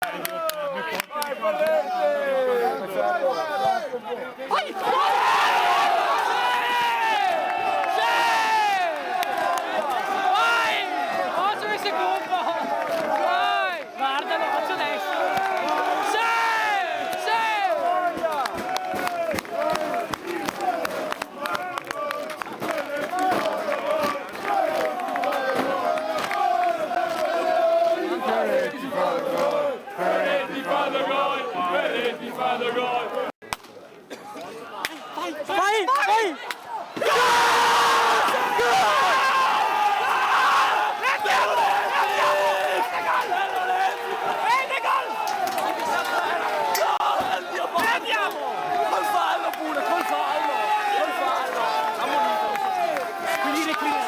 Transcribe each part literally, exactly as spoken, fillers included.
Vai, vai, vai! Sì! Sì! Vai! Ocio che se colpa! Vai! Varda, lo fazo deso! Sì! Sì! Vai, vai! Col fallo pure, col fallo! Col fallo! Ammonito, non so se... Quindi le prime...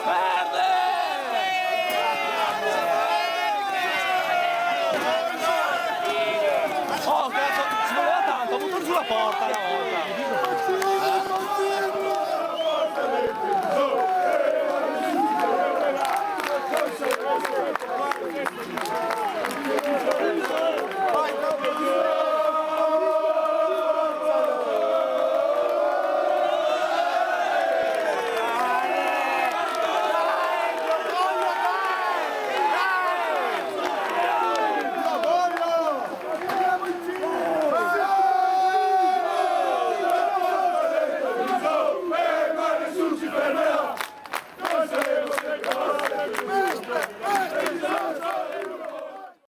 Verde! Oh, cazzo, ci voleva tanto, ha buttato giù la porta, no?